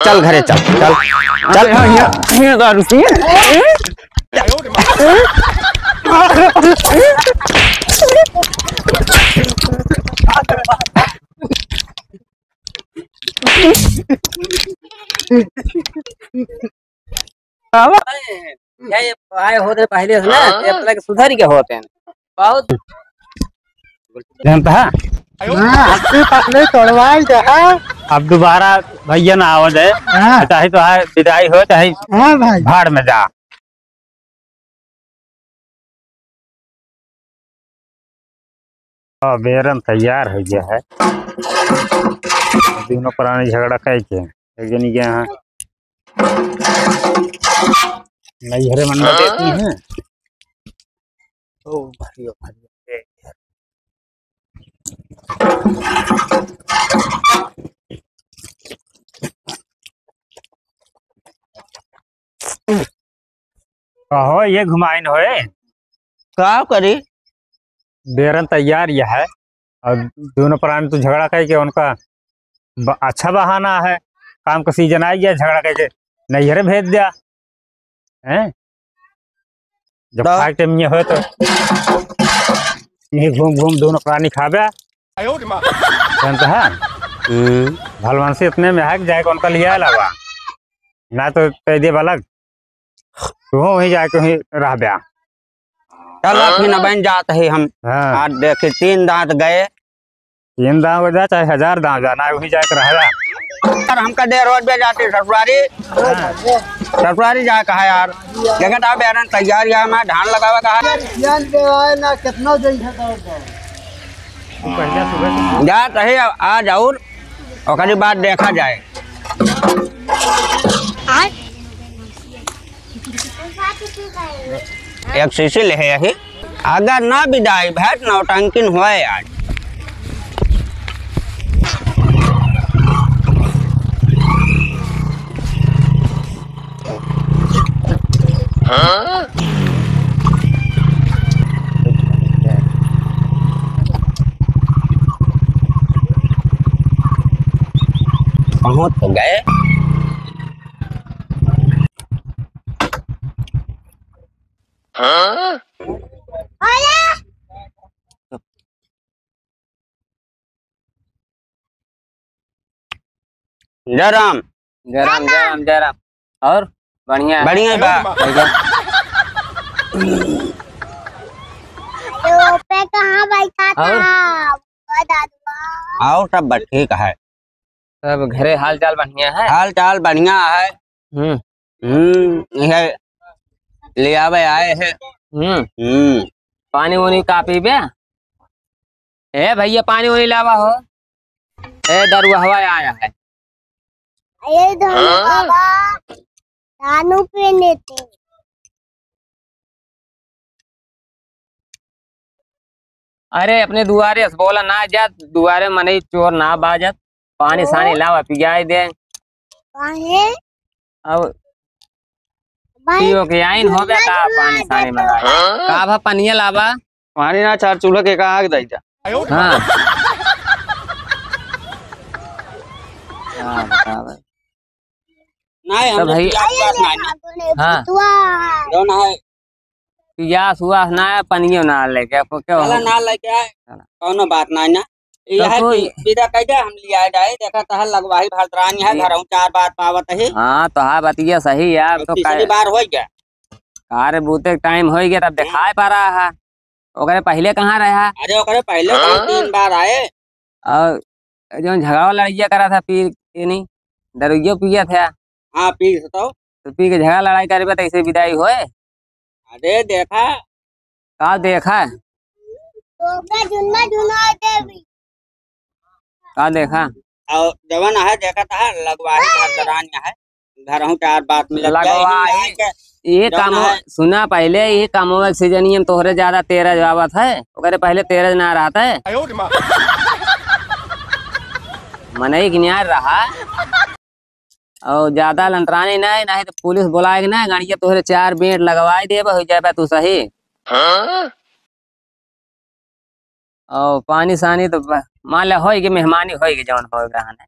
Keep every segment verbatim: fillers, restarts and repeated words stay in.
चल घरे चल, चल, चल। हाँ, यहाँ, यहाँ, यहाँ दारू पी। ये आए होते पहले से ना, हाँ। ये अपना के सुधर के होते हैं। बहुत जानता है? हाँ, हफ्ते पहले तोड़वाई दे, हाँ। अब दोबारा भैया ना आवे दे। हाँ। चाहे तो आए, विदाई हो, चाहे हाँ भाई। भाड़ में जा। हाँ, बेरन तैयार हो गया है। दोनों प्राणी झगड़ा कइ के एक जनी के यहाँ नैहरे मंडा देती हैं। ओ भाई, ओ भाई। कहो, ये घुमाइन होए। का करी? बेरन तैयार यह है और दोनों प्राणी तो झगड़ा कइ के उनका ब-, अच्छा बहाना है, काम का सीजन आ गया, झगड़ा कइ के नैहरे भेज दिया, हैं? जब तो खाए के टाइम ये होए तो यही घूम घूम दोनों प्राणी खाबे। जानता है? हम्म। भलवान से इतने में है कि जाए के उनका लिया लावा, ना तो कह दिए बालक तू वहीं जाके वहीं रह ब्या। चल, फिर न बन जात है हम। हाँ। आज देखी, तीन दांत गए। तीन दांत हो जा, चाहे हजार दांत जा, ना वहीं जाके रह ब्या। यार, हमका देर होत बे जाती ससुरारी। हाँ। ससुरारी जाए कहा यार। देखत आओ, बेरन तैयार यार, मैं धान लगावे कहा। ज्ञान देवाए ना, कितना दिन से दौड़ दौड़। तू पहले सुबह से जा, तही आ जाऊर, ओकरी बाद देखा जाए। एक शीशी ले है यही। अगर ना विदाई भैत, नौटंकिन हुआ है आज। पहुंच तो गए। जय राम। जय राम, जय राम, जय राम। और बढ़िया है? बढ़िया ही बा। बढ़िया। तो पे कहाँ बैठा था? और? और सब बस ठीक है। सब घरे हाल चाल बढ़िया है? हाल चाल बढ़िया है। हम्म। हम्म, यह ले आवे आए हैं। हम्म। हम्म। पानी वानी का पीबे? ए भैया, पानी वानी लावा हो। ए दरुआ हवा आया है। ए धनु बाबा, दानू पीने थे। अरे अपने दुआरे से बोला ना जात, दुआरे मनई चोर ना बाजत, पानी सानी लावा पियाई दे। काहे? अब भाई, पियो के आइन होबे का पानी सानी मंगा? का भा पनिया लावा? पानी ना चार चूल्हा के का आग दई जा। हाँ। का बतावे? नहीं, तो हमने भाई पियास, पियास नहीं ना। हाँ। जौन है, पियास उआस ना है, पनियो ना लेके, आपको क्या चला हो? ना लेके आए, चला। कौनो बात नहीं ना। तो यह है कोई कि विदा कह दे, हम लिया जाए, देखा तह लगवाही भरतरानी है, हम्म। घरहूँ चार बात पावत है। हाँ, तो हाँ, बतिया सही यार, तो तो पिछली कह- बार हो गया। अरे बूते टाइम हो गया, तब हम्म। दिखाई पा रहा है। ओकरे पहिले कहाँ रहा? अरे ओकरे पहिले तो हम तीन बार आए। और जौन झगड़ा लड़ाइया करा था, पी के नहीं, दरुइयो पिया था। हाँ, पी के तो। तो पी के झगड़ा लड़ाई करबे तो ऐसे विदाई होए? अरे देखा। का देखा? ओका जुन्ना जुन्ना देवी। का देखा? और जवन है देखा था, लगवाही भरतरानी है। घरहूँ चार बात मिलत है, लगवाही। यही नहीं है कि ये जौन काम है। सुना, पहिले ये काम में सीजनियम तोहरे ज्यादा तेरज आवत है, ओकरे पहिले तेरज ना रहत है। मनई के न्याय रहा। और ज्यादा लंतरानी नहीं, नहीं तो पुलिस बुलाए के ना, गाड़िया तोहरे चार बेंट लगवाई देबे, हो जाबे तू सही। और पानी सानी तो ब-, मान ले होई के मेहमानी होई के जौन होई रहन है।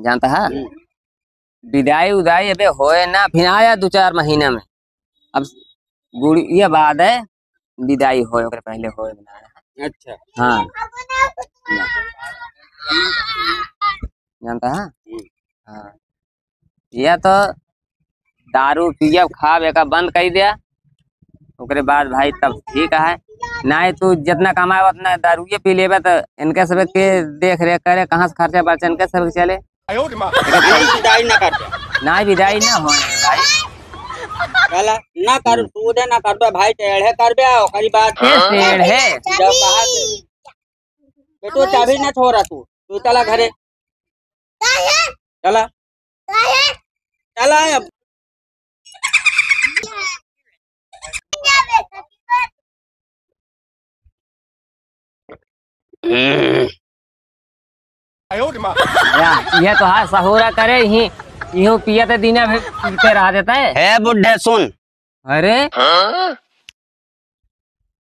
जानता है? हम्म। विदाई उदाई अबे होए ना, फिर आया दो चार महीना में। अब गुड़िया बाद है, विदाई होए, ओकरे पहले होए ना। अच्छा। हाँ। जानता है? हम्म। हाँ। यह तो दारू पियब खाब, एका बंद कइ द्या, ओकरे बाद भाई तब ठीक है। नाहीं तू जितना कमाए उतना दारुए पी लेबे, तो इनके सब के देख रेख करे, कहाँ से खर्चा बर्चा इनके सब के चले। अरे विदाई ना कर दे। ना विदाई ना हो भाई। चला, ना कर, तू दे ना कर दे भाई, टेढ़े कर दे, ओकरी बात। ए, टेढ़े। जब कहा से, बेटू चाबी ना छोड़ा तू, तू चला घरे। चला। चला अब। या, यह तो हाथ सहूरा करे ही, इहो पियत दिना भर पीते रह देता है। हे बुढ़े सुन। अरे।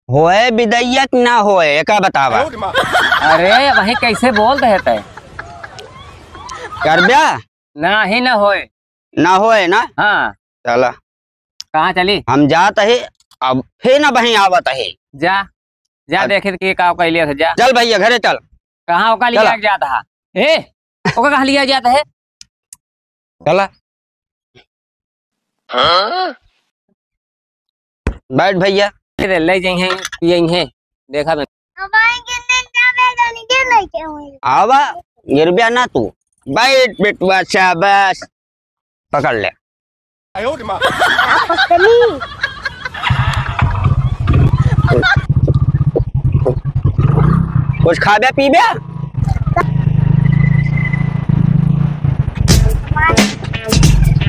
होए बिदैया कि ना होए, एका बतावा। अरे, वही कैसे बोल रहे थे? करब्या? ना ही ना होए। ना होए ना? हाँ। चला। कहाँ चली? हम जात ही, अब फिर ना वहीं आवत ही। जा, जा अच्छा। देखे के का कैले से, जा। चल भैया, घरे चल। कहाँ ओका लिया चला। जात है? ए, ओका कहाँ लिया जात है? चला। बैठ भैया। ले जाइए, पियइहे, देखा बे। अब आएंगे, नहीं जावे, जाने के नहीं क्या हुई? आवा, गिरब्या ना तू। बैठ बेटुआ, शाबाश। पकड़ ले। कुछ खाबे पीबे?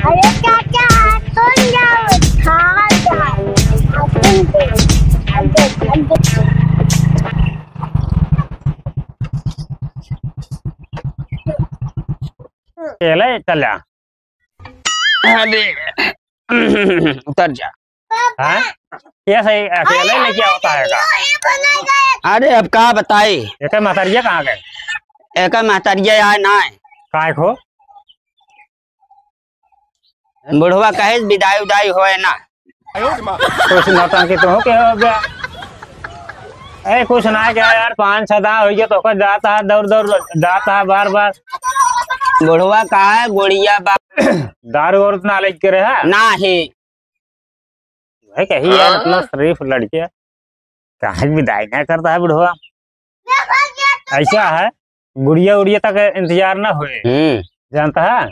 अरे चाचा, सुन जाओ, खा जाओ। अकेले चला। अरे, उतर जा। हाँ? ये सही, अकेले लेके होता है का? अरे, अब का बताई? एकर महतरिया कहाँ गए? एकर महतरिया आए ना है। काय खो? बुढ़वा कहे बिदाई उदाई होए ना। कुछ नौटंकी तो हो के हो गया। ए, कुछ ना क्या यार, पाँच छह दाँव हो गया तो ओकर जाता है, दौड़ दौड़ जाता है बार बार। बुढ़वा का है, गुड़िया बा। दारू और उतना लेके रहे है? ना है। भाई कही यार, हाँ? इतना शरीफ लड़के, काहे विदाई ना करता है बुढ़वा? ऐसा है, गुड़िया उड़िया तक इंतजार ना होए। हम्म। जानता है,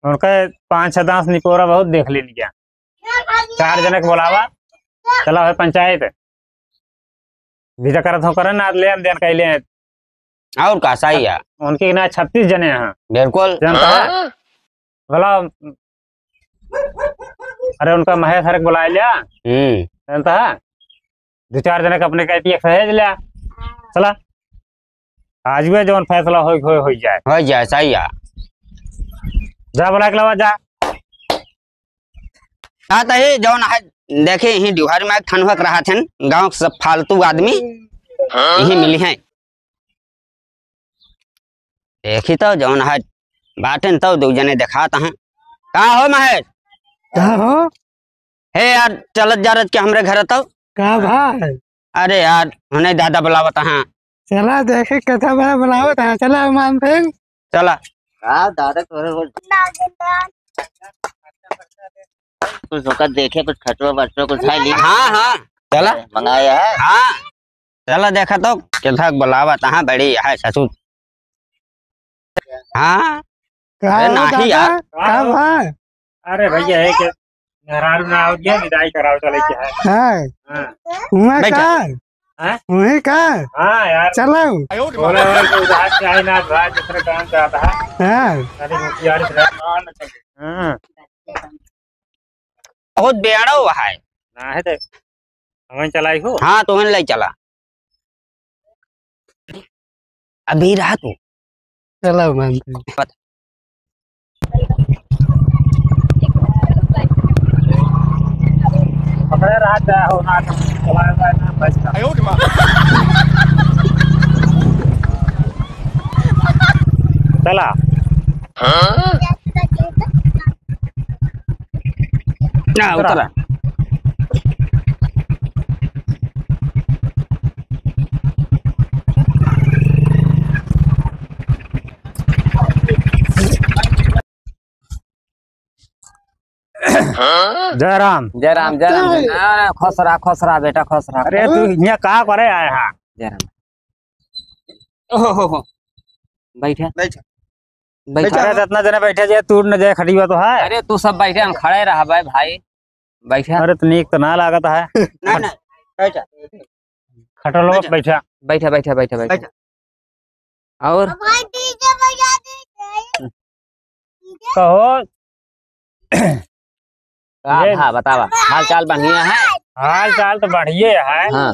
उनका पाँच छह दाँव निपोरा बहुत देख लेनी क्या। चार जने के बुलावा, चला है पंचायत। विदा करत हो करे ना, लेन देन कैले। और का सही है? उनके ना छत्तीस जने हैं। बिल्कुल। जानता है? हाँ? भला, अरे उनका महेश हरे के बुलाए लिया। हम्म। जानता है? दो चार जने के अपने कहती एक सहेज लिया। चला। आज वे जौन फैसला होई, होई, होई जाए। होई जाए, सही है। जा बुला के लावा, जा। हाँ, तो ये जौन है, देखे, यही डिहवार में एक ठन हुआ रहा थे, गाँव के सब फालतू आदमी, यही मिली हैं। देखी तो जौन है, बाटेन तो दो जने देखात हैं। का हो महेश? का हो? हे यार, चलत जा रत के हमरे घर तो। का भाई? अरे यार, उन्हें दादा बुलावत हैं। चला देखे कथा बड़ा बुलावत हैं, चला मान फिर। चला। हाँ, दादा तोरे रोज कुछ होकर देखे, कुछ खटवा बटवा कुछ खाई ली। हाँ, हाँ, चला। मंगाया है? हाँ, चला देखा तो, केथा बुलावत हैं, बड़ी है ससुर। हाँ? का अरे हो नाही दादा? यार। का भा? अरे भैया, है के मेहरारू ना आवत है, विदाई कराओ चले के है। हाँ। हाँ। हुआ बैठ जा। का? हाँ? वही का? हाँ यार। चलो। बोले, बोले तो उधार चाहे ना, उधार दूसरे काम जाता है। हाँ। अरे मुखिया रे, हाँ। बहुत बेड़ा हुआ है। ना है तो हमें चलाई हो? हाँ, तो हमें ले चला। अभी रहा तू। चला मान। पकड़े रहा, चाहे हो ना, तो चला जाए ना, बस का। चला। ना, उतरा। जय राम। जय राम, जय राम, जय राम। हाँ, खुश रहा, खुश रहा बेटा, खुश रहा। अरे, तू यहाँ का करे आया है? जय राम। ओहो हो हो। बैठा। बैठा। बैठा। अरे, तो इतना जने बैठे जे, तू न जाए, खटिया तो है। अरे, तू सब बैठे, हम खड़े रहा भाई, भाई। बैठा। अरे, तो नीक तो ना लागत है। ना, ना, बैठा। खटलो बैठा। बैठा। बैठा, बैठा, बैठा, बैठा। बैठा। और? भाई, डीजे बजा दे। कहो। का ये भा, बतावा, हाल चाल बढ़िया है? हाल चाल तो बढ़िया है। हाँ।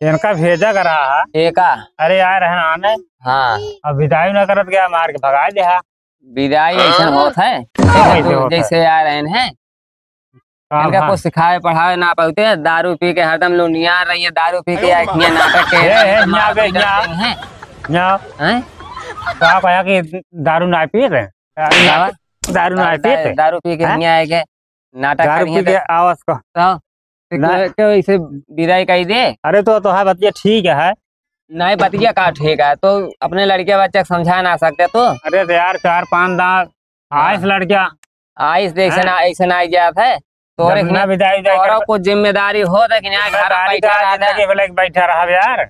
इनका भेजा कर रहा है। एका? अरे यार, है ना, आने। हाँ। अब विदाई ना करत गया, मार के भगा दे हा। विदाई ऐसन होत है? कैसे होत है? जैसे आ रहे हैं। काम इनका हाँ। कुछ सिखावे पढ़ावे ना पाते, दारू पी के हरदम लुनिया रही है, दारू पी के आँखियाँ नाटक के ए, ए, दिमाग हियाँ बे, में हियाँ। करते हैं। हियाँ। हैं? तो आप आया कि दारू ना पी रहे? दारू ना बाबा, पी-, दारू ना दारू, पी रहे? दारू पी के हैं? हियाँ आए के नाटक दारू करी पी है के तो। आवाज का। तो, तो ना। क्यों, क्यों इसे विदाई कही दे? अरे तो, तो है बतिया ठीक है। नहीं, बतिया का ठीक है, तो अपने लड़के बच्चे को समझा ना सकते तो? अरे तो यार, चार पाँच दाँत हाँ। आइस लड़किया। आइस देख, ऐसे हैं? ना, ऐसे ना आई जात है। तोरे जब ना इतने, विदाई, विदाई तोरा कर कुछ जिम्मेदारी हो तो कि ना घर में जिम्मेदारी बैठा का रहता। जिंदगी भले बैठा रहा यार।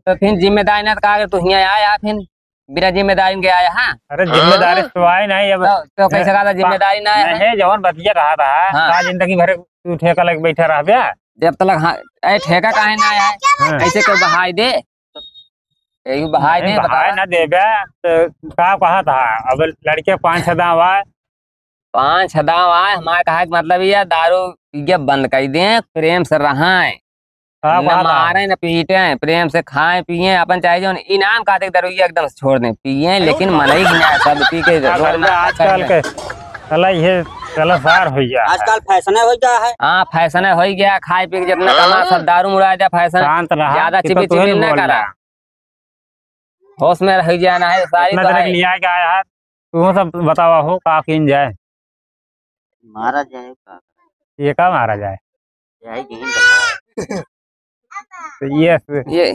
तो फिर जिम्मेदारी ना तो का तू हियाँ आया फिर बिना जिम्मेदारी के आया, हाँ? अरे जिम्मेदारी तो आई नहीं अब। तो, तो कैसे कहा था जिम्मेदारी ना आया है? नहीं, जवन बतिया रहा था, हाँ। का जिंदगी भर तू ठेका लेके बैठा रहा बे? जब तक, हाँ, ए, ठेका काहे ना आया है? हाँ। ऐसे कोई बहाई दे। यही बहाई नहीं, दे, बहाई बतावा। ना देबे, तो का कहा था? अब लड़के पाँच छह दाँव आए। पाँच छह दाँव आए, हमारे कहा के मतलब ये दारू पिए बंद कर दें, प्रेम से रहें। का न कहा था? मारें, न पीटें, प्रेम से खाएं, पिएं, अपन चाहे जौन इनाम खातिर दारू ये एकदम से छोड़ दें, पिएं, लेकिन मनई की ना सब पी के का रोड करबे, में आजकल के चला ये चला सार हो गया है। आजकल फैशन हो गया है। हाँ, फैशन हो गया, खाए पी के जितना कमा सब दारू मुड़ा जा फैशन। शांत रहा, ज्यादा ये तो चिबिर तोहे चिबिर न ना बोल करा। रहा। होश में रह जाना है, सारी इतना तो तरह है। के लिया के आया है, तू सब बतावा हो का किन जाए? मारा जाए का? ये का मारा जाए? यही किन जाए। तो ये ये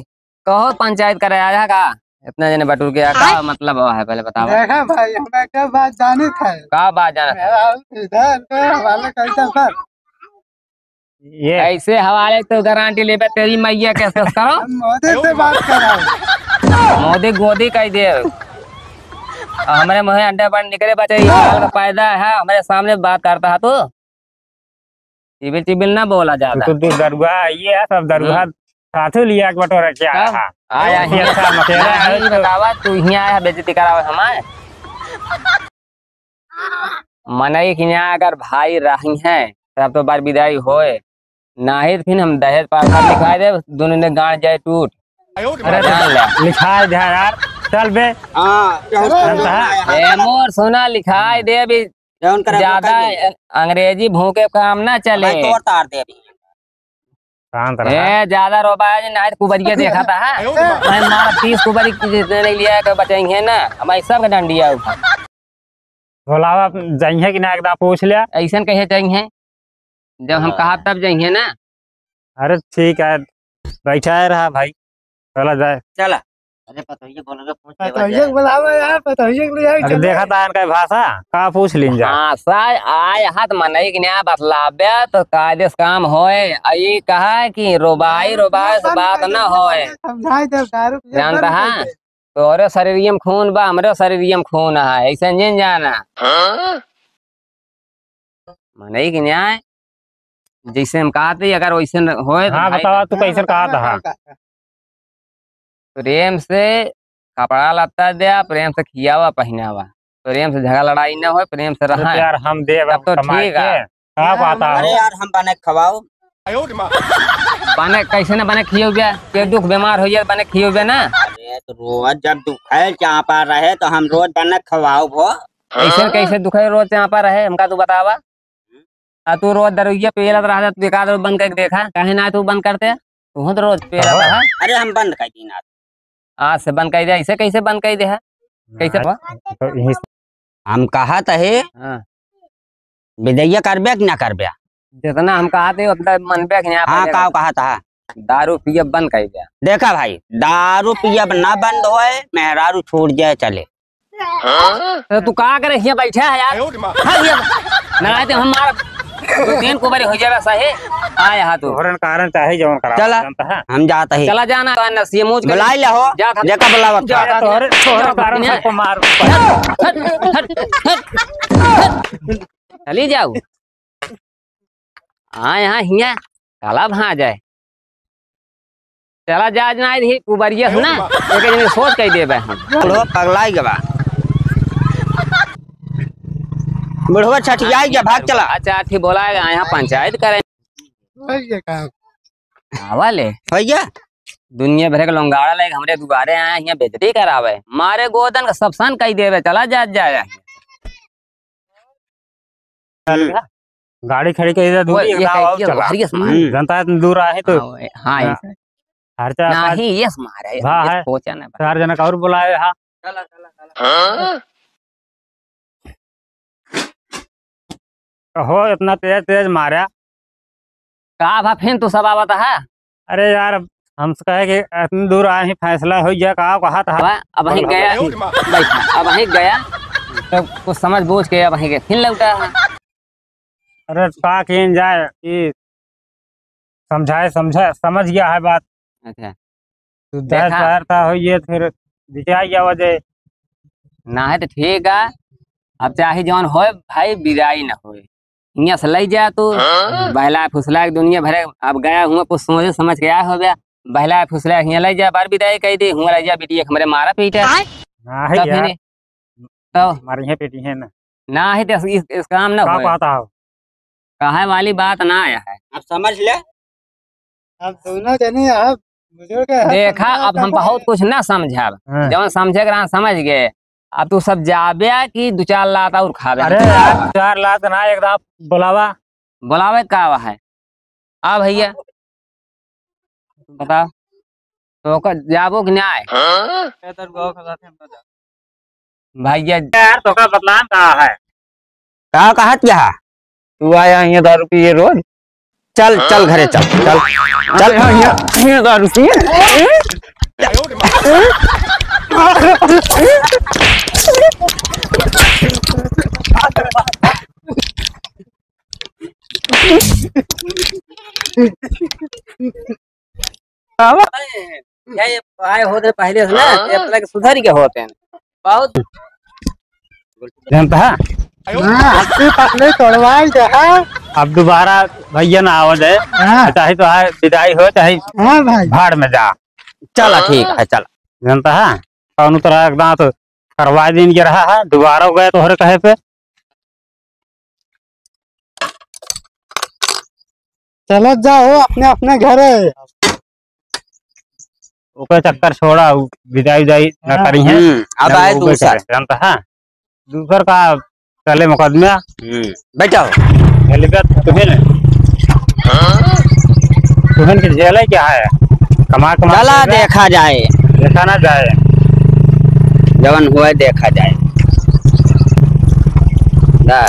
कहो पंचायत करे आया का? इतना जने बटुर के आया, का मतलब है पहले बताओ। देखा भाई, हमें क्या बात जानी था? का बात जाना था? मेरा इधर का वाला कैसा सर? ये ऐसे हवाले तो गारंटी लेबे तेरी मैया के, सस करो। हम मोदी से बात कर रहे हैं। मोदी गोदी कह दे। हमरे मुँहे अंडे बन निकले बच्चे, ये साल का पैदा है, हमरे सामने बात करता है तू। चिबिल चिबिल ना बोला ज्यादा। तू, तू दरुआ, ये है सब दरुआ। हम्म। साथू लिया के बटोरा क्या कब? आया? आया ये ही। अच्छा मखेरा ना, है ये तो। बतावा, तू हियाँ आया बेइज्जती करावे हमारे। मनई के यहाँ अगर भाई रही हैं, तब तो बार विदाई होए, नाही तो फिर हम दहेज पाछा लिखाई दे, दोनों ने गांड जाए टूट। अरे जान ले। लिखाई दे यार, चल बे। हाँ, चल। जानता है? ए मोर सोना, लिखाई दे अभी। जौन करे ज्यादा वो कर ले। अंग्रेजी भूखे काम ना चले। भाई, तोड़ तार दे अभी। शांत रहा। ए, ज्यादा रोबा है, नाही तो कुबरिया देखा था, हाँ? मैं मारा तीस कुबरी की जितने नहीं लिया है, तो बचेंगे ना, हमारी सबके डंडिया उठा। भोलावा जइहे कि ना, एक दाँव पूछ लिया। ऐसन कहे चाहिए, जब हम हाँ। कहा तब जइहे ना। अरे ठीक है, बैठा है रहा भाई, चला जाए। चला। अरे पतोहिए बोलेंगे, पूछ लेवा पतोहिए जाए। बुलावा यार, पतोहिए के लिए आई अरे चलो। देखा था इनका भाषा, का पूछ लीन जा। भाषा आय हाथ मनई के न्याय बतलाबे तो कायदे से काम होए। आ ये कहा कि रोबाई, रोबाई से बात न होए। समझाई दे, दारू पिए जानता बंद है? कर दे। तोरे शरीरिया में खून बा, हमरे शरीरिया में खून है, ऐसे नहीं जाना। हाँ? मनई के न्याय, जैसे हम कहत ही, अगर वैसे न होए तो हाँ, भाई बतावा, तू कैसे कहत हा? प्रेम से कपड़ा लत्ता द्या, प्रेम से खियावा पहिनावा, प्रेम से झगड़ा लड़ाई न होए, प्रेम से अरे रहा। यार, हम देब तब तो कमाई ठीक है। के। का बात है? अरे यार, हम बने खवाओ। बने कैसे न बने खियो बे? के दुख बीमार हो जाए, बने खियो बे ना? अरे तो रोज जब दुखे चापा रहे तो हम रोज बने खवाओ भो। ऐसे कैसे दुखे रोज चापा रहे, हमका तू बतावा? आ तू रोज दरुइया पियलत रहा, तू एक आध रोज बंद करके देखा, काहे ना तू बंद करते? तू तो रोज पियलत रहा। अरे हम बंद कर दी ना। आज से बंद कर दे, ऐसे कैसे बंद कर दे है? कैसे? हाँ, तो यही हम कहत ही, हाँ। बिदैया करबे कि ना करबे? जितना हम कहत ही, उतना मनबे कि ना हाँ, पहले काव बता। कहत हा? दारू पियब बंद कर दे। देखा भाई, दारू पियब ना बंद होए, मेहरारू छोड़ जाए चले। तो तू का करे हियाँ बैठा है यार? हाँ, ये ना आए तो हम मार दो तीन को बड़ी हो जावे सही। आए हा तू। तोहरन कारण चाहे जवन करा, चला, जानता है? हम जात ही। चला जाना, तो नसीब मौज कर। बुलाई ले हो, जा था। जेका बुलावत जा था। तोहरे, तोहरे जा कारण था। सबको मार। हट, हट, हट, हट। चली जाऊ। हाँ, यहाँ हियाँ काला भा जाए। चला जा, आज ना ही उबरिया है ना, एक दिन सोच कह देबे हम। बुढ़वा पगलाई गवा। बुढ़वा छठियाई गया, भाग चला। अच्छा, ठीक बोला है, यहाँ पंचायत करें। भैया का? आवा ले। भैया? दुनिया भर के लोंगाड़ा लेके हमरे दुआरे आए, यहाँ बेइज्जती करावे। मारे गोदन का सब सन कह देबे, चला जा, जा। हम्म। गाड़ी खड़ी कर इधर दूर वो ही ये ना कह आओ, दिया, चला। हरियस मार। हम्म। जनता इतनी दूर आए तो हाँ, वो, हाँ, हाँ। ये खर्चा ना पास ही, यस मारे, हाँ, यस है। सोचा ना। चार जना का और बुलाए, हाँ। चला, चला, चला। हाँ? हो, इतना तेज, तेज मारा। का भा फिन तू सब आवत है? अरे यार, हम कहे कि इतनी दूर आए ही, फैसला हो गया, का कहा था? अब, अब वहीं बोल, गया, बोल। बैठ, अब वहीं गया, तो कुछ समझ बूझ के अब वहीं के फिर लौटा है। अरे, का किन जाए कि समझाए, समझा, समझ गया है बात। अच्छा। तू दस देखा। हजार का हो ये, फिर बिचार गया वजह। ना है तो ठीक है, अब चाहे जौन होए भाई, बिदाई ना होए। हियाँ से लई जा तू, हाँ? बहला फुसला के दुनिया भरे, अब गया हुआ कुछ सोचे समझ के आया हो गया, बहला फुसला हियाँ लई जा, बार बिदाई कही दी, हुआ लई जा बिटिया के हमरे मारा पीटा। आय? ना है तब यार। फिर, तब। मारी है पीटी है ना। ना है तो इस, इस काम ना का होए। कहता हो? कहे वाली बात ना आया है। अब समझ ले। अब दोनों जने अब बुजुर्ग है, देखा, समझा अब हम तब बहुत है। कुछ ना समझब। हाँ। जौन समझे के रहा, समझ गए। अब तू सब जाबे कि दो चार लात और खाबे? अरे यार, चार लात ना, एक दाब बुलावा। बुलावे का आवा है? आ भैया, बताओ, तो ओकर जाबो कि ना आए? हाँ? भैया। यार, तोका बतलान का है? का कहत क्या? तू आया हियाँ दारू पिए रोज? चल, चल घरे चल, चल, चल। अरे हाँ, हियाँ, हियाँ दारू पिए। आवा। ये, ये आए होते पहले से ना, हाँ। ये अपना के सुधर के होते हैं। बहुत। जानता है? हाँ, हल्दी पकले तोड़वाई दे, हाँ। अब दोबारा भैया ना आवा दे। हाँ। चाहे तो आए, विदाई हो, चाहे हाँ भाई। भाड़ में जा। चला, ठीक है, चला। जानता है? कौनो तरह एकदम तो करवा दिन के रहा है, दोबारा हो गया तोहरे कहे पे। चलत जाओ अपने, अपने घरे। ओकर चक्कर छोड़ा, उ विदाई, विदाई ना हाँ। करी है। हम्म, अब ना आए वो दूसर। करे, जानता है? दूसर का चले मुकदमा। हम्म, बैठो। चले बे, तुम्हें ने। तुम्हें के झेले क्या है? कमा, कमा चला के बे। देखा जाए। देखा ना जाए। जवन हुआ देखा जाए। दा।